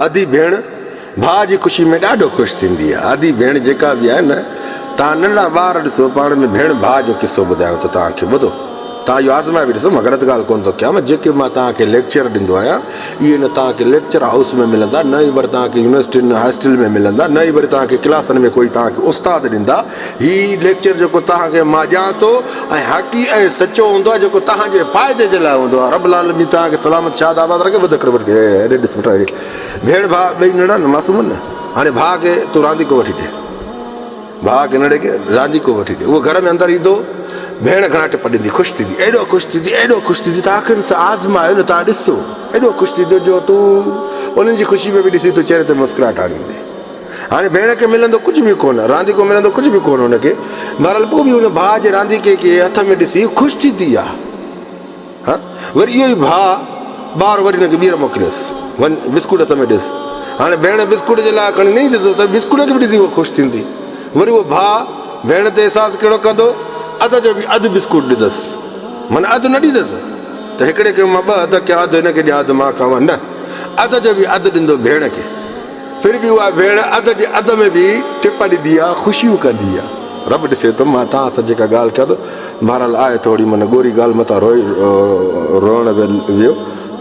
ادي ڀيڻ ڀاء جي خوشي ۾ ڏاڍو خوش ٿيندي آ. ادي ڀيڻ جيڪا به آهي نه توهان ننڍڙا ٻار ڏسو پاڻ ۾ ڀيڻ ڀاء جو قصو ٻڌايان ٿو توهان کي ٻڌو توهان اهو آزمائي به ڏسو مان غلط ڳالهه ڪونه ٿو ڪيان جيڪي مان توهان کي ليڪچر ڏيندو آهيان اهي نه توهان کي ليڪچر هائوس ۾ ملندا نه ئي وري توهان کي يونيورسٽين هاسٽل ۾ ملندا نه ئي وري توهان کي ڪلاسن ۾ ڪوئي توهان کي استاد ڏيندا هي ليڪچر جيڪو توهان کي مان ڏيان ٿو ۽ حقي ۽ سچو هوندو آهي جيڪو توهان جي فائدي جي لاء هوندو آهي رب العالمين توهان کي سلامت شاد آباد رکي ٻڌ ڪر هيڏي ڏس پٽ هيڏي ڀيڻ ڀاء ٻئي ننڍڙا نه معصوم آهن نه هاڻي ڀاء کي تون رانديڪو وٺي ڏي ڀاء کي ننڍڙي کي رانديڪو وٺي ڏي اهو گهر ۾ اندر ايندو ڀيڻ گهڻا ٽپ ڏيندي خوش ٿيندي ايڏو خوش ٿيندي ايڏو خوش ٿيندي توهان کي آزمايو نه توهان ڏسو ايڏو خوش ٿيندو جو تون انهن جي خوشي ۾ به ڏسي تون چهري تي مسڪراهٽ آڻيندي هاڻي ڀيڻ کي ملندو ڪجهه به ڪونه، رانديڪو ملندو ڪجهه به ڪونه هن کي. بهرحال پوء به هن ڀاء جي رانديڪي کي هٿ ۾ ڏسي خوش ٿيندي آ. ها وري اهو ئي ڀاء ٻار وري هن کي ٻيهر موڪليس، وڃ بسڪوٽ هٿ ۾ ڏيس. هاڻي ڀيڻ بسڪوٽ جي لاء کڻي نه ايندس ته بسڪوٽ کي به ڏسي هوء خوش ٿيندي. وري اهو ڀاء ڀيڻ تي احساس ڪهڙو ڪندو، اڌ جو به اڌ بسڪوٽ ڏيندس. معنيٰ اڌ نه ڏيندس ته هڪڙي کي مان ٻه اڌ ڪيان اڌ هن کي ڏيان اڌ مان کاوان نه اڌ جو به اڌ ڏيندو ڀيڻ کي. ڦر به اها ڀيڻ اڌ جي اڌ ۾ به ٽپ ڏيندي آ، خوشيون ڪندي آ. رب ڏسي ٿو مان توهان سان جيڪا ڳالهه ڪيان ٿو، بهرحال آهي ٿوري من ڳوري ڳالهه متان روئي روئڻ ويو،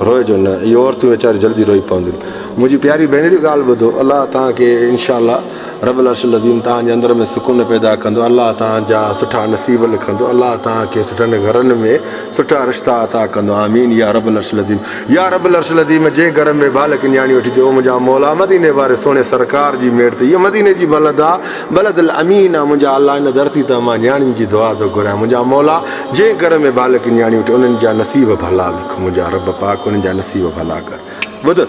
روئجو نه، اهي عورتون ويچاريون جلدي روئي پونديون. منهنجي پياري ڀينريون ڳالهه ٻڌو، الله توهان کي انشاء الله رب العرش العظيم توهان جي اندر ۾ سڪون پيدا ڪندو، الله توهان جا سٺا نصيب لکندو، الله توهان کي سٺن گهرن ۾ سٺا رشتا عطا ڪندو آمين يا رب العرش العظيم يا رب العرش العظيم جنهن گهر ۾ ڀالڪ نياڻي وٺي ٿي او منهنجا مولا مديني واري سهڻي سرڪار جي ميڙ تي هيء مديني جي بلد آ بلد الامين آ منهنجا الله ان ڌرتي تان مان نياڻين جي دعا ٿو گهريان منهنجا مولا جنهن گهر ۾ ڀالڪ نياڻي وٺي انهن جا نصيب ڀلا لک منهنجا رب پاڪ انهن جا نصيب ڀلا ڪر ٻڌ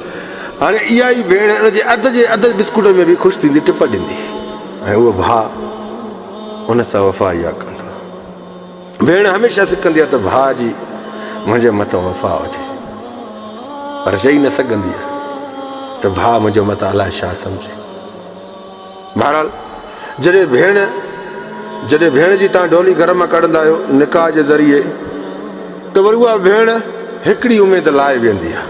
هاڻي اها ئي ڀيڻ ان جي اڌ جي اڌ بسڪوٽ ۾ به خوش ٿيندي ٽپ ڏيندي ۽ اهو ڀاء ان سان وفا اها ڪندو. ڀيڻ هميشه سڪندي آهي ته ڀاء جي منهنجي مٿان وفا هجي پر چئي نه سگهندي آهي ته ڀاء منهنجي مٿان الائي ڇا سمجهي. بهرحال جڏهن ڀيڻ جڏهن ڀيڻ جي تان ڊولي گهر مان ڪڍندا آهيو نڪاح جي ذريعي ته وري اها ڀيڻ هڪڙي اميد لائي ويندي آهي.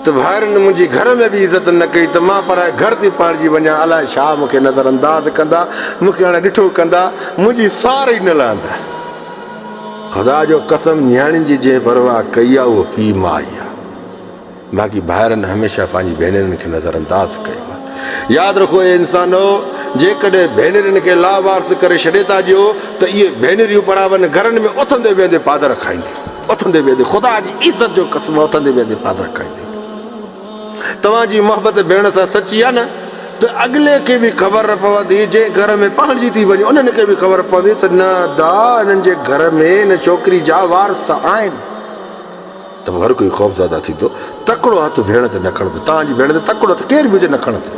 ته ڀائرن منهنجي گهر ۾ به عزت نه ڪئي ته مان پرائي گهر ٿي پاڻجي وڃان، الائي ڇا مون کي نظر انداز ڪندا، مون کي اڻ ڏٺو ڪندا، منهنجي سار ئي نه لهندا. خدا جو قسم نياڻين جي جنهن پرواهه ڪئي آ اهو پيء ماء ئي آ. باقي ڀائرن هميشه پنهنجي ڀينرن کي نظر انداز ڪيو آ. ياد رکو اي انسانو! جيڪڏهن ڀينرين کي لاوارث ڪري ڇڏي ٿا ڏيو ته اهي ڀينريون پراون گهرن ۾ اٿندي ويهندي پادر کائينديون. اٿندي ويهندي خدا جي عزت جو قسم اٿندي ويهندي پادر کائينديون. توهان جي محبت ڀيڻ سان سچي آ نه ته اڳلي کي به خبر پوندي جنهن گهر ۾ پهڻجي ٿي وڃي انهن کي به خبر پوندي ته نه ادا انهن جي گهر ۾ ان ڇوڪري جا وارث آهن. ته پوء هر ڪوئي خوفزده ٿيندو، تڪڙو هٿ ڀيڻ تي نه کڻندو، توهان جي ڀيڻ تي تڪڙو هٿ ڪير به هجي نه کڻندو.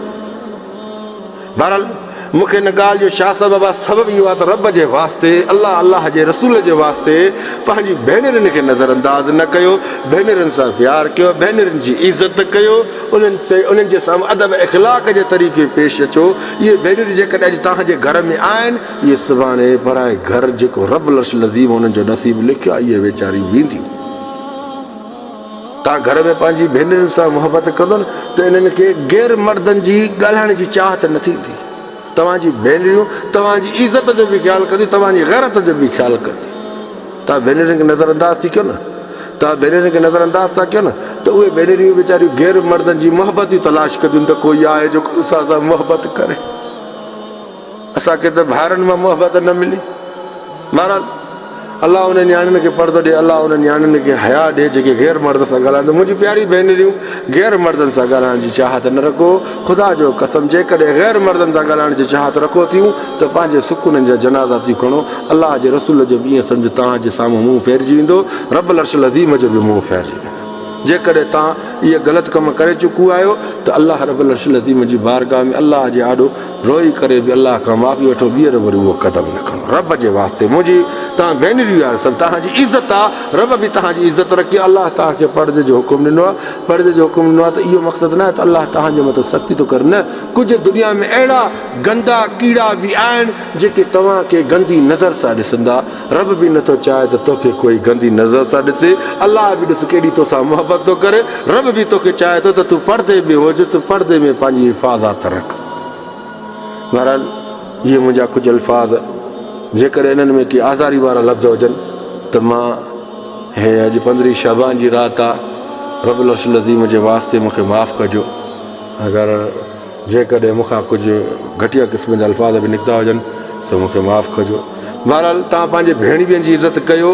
بهرحال مون کي ان ڳالهه جو ڇا سبب آهي، سبب اهو آهي ته رب جي واسطي، الله الله جي رسول جي واسطي پنهنجي ڀينرن کي نظر انداز نه ڪيو، ڀينرن سان پيار ڪيو، ڀينرن جي عزت ڪيو، انهن انهن جي سامهون ادب اخلاق جي طريقي پيش اچو، اهي ڀينريون جيڪڏهن اڄ توهان جي گهر ۾ آهن، اهي سڀاڻي پرائي گهر جيڪو رب العرش العظيم انهن جو نصيب لکيو آهي اهي ويچاريون وينديون. توهان گهر ۾ پنهنجي ڀينرن سان محبت ڪندو نه ته انهن کي غير مردن جي ڳالهائڻ جي چاهت نه ٿيندي. توهان جي ڀينريون توهان جي عزت جو به خيال ڪنديون توهان جي غيرت جو به خيال ڪنديون. توهان ڀينرن کي نظر انداز ٿي ڪيو نه توهان ڀينرن کي نظر انداز ٿا ڪيو نه ته اهي ڀينريون ويچاريون غير مردن جي محبت جون تلاش ڪنديون ته ڪوئي آهي جيڪو اسان سان محبت ڪري. اسان کي ته ڀائرن مان محبت نه ملي. بهرحال الله انهن نياڻين کي پردو ڏي، الله انهن نياڻين کي حياء ڏي جيڪي غير مرد سان ڳالهائن ٿيون. منهنجي پياري ڀينريون غير مردن سان ڳالهائڻ جي چاهت نه رکو. خدا جو قسم جيڪڏهن غير مردن سان ڳالهائڻ جي چاهت رکو ٿيون ته پنهنجي سڪونن جا جنازا ٿيون کڻو. الله جي رسول جو به ائين سمجهو توهان جي سامهون منهن ڦيرجي ويندو، رب العرش العظيم جو به منهن ڦيرجي ويندو. جيڪڏهن توهان اهي غلط ڪم ڪري چڪو آهيو ته الله رب العرش العظيم جي بارگاهه ۾ الله جي آڏو روئي ڪري به الله کان معافي وٺو ٻيهر وري اهو قدم نه کڻو رب جي واسطي منهنجي توهان ڀينريون آهيو سڀ توهان جي عزت آ رب به توهان جي عزت رکي الله توهان کي پڙدي جو حڪم ڏنو آ پڙدي جو حڪم ڏنو آ ته اهو مقصد نه آهي ته الله توهان جي مٿان سختي ٿو ڪري نه ڪجهه دنيا ۾ اهڙا گندا ڪيڙا به آهن جيڪي توهان کي گندي نظر سان ڏسندا رب به نٿو چاهي ته توکي ڪوئي گندي نظر سان ڏسي الله به ڏس ڪيڏي توسان محبت ٿو ڪري رب به توکي چاهي ٿو ته تون پردي ۾ هج، تون پردي ۾ پنهنجي حفاظت رک. بهرحال اهي منهنجا ڪجهه الفاظ جيڪڏهن انهن ۾ ڪي آزاري وارا لفظ هجن ته مان هي اڄ پندرهين شعبان جي رات آ رب العرش العظيم جي واسطي مون کي معاف ڪجو اگر جيڪڏهن مون کان ڪجهه گهٽيا قسم جا الفاظ به نڪتا هجن سو مون کي معاف ڪجو. بهرحال توهان پنهنجي ڀيڻوين جي عزت ڪيو.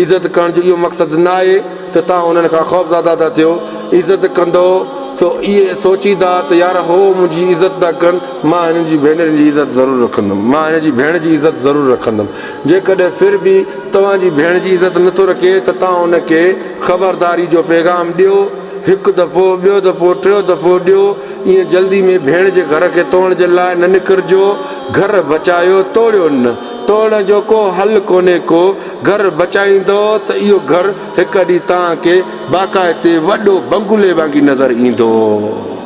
عزت ڪرڻ جو اهو مقصد ناهي ته توهان انهن کان خوفزده ٿا ٿيو. عزت ڪندؤ سو اهي سوچيندا ته يار هو منهنجي عزت ٿا ڪن، مان هنن جي ڀينرن جي عزت ضرور رکندم، مان هن جي ڀيڻ جي عزت ضرور رکندم. جيڪڏهن ڦر به توهان جي ڀيڻ جي عزت نٿو رکي ته توهان ان کي خبرداري جو پيغام ڏيو. هڪ دفعو، ٻيو دفعو، ٽيو دفعو ڏيو. ائين جلدي ۾ ڀيڻ جي گهر کي توڙڻ جي لاء نه نڪرجو. گهر بچايو، توڙيو نه. توڙڻ جو ڪو حل ڪونهي ڪو. گهر بچائيندؤ ته اهو گهر هڪ ڏينهن توهان کي باقاعدي وڏو بنگلي وانگي نظر ايندو.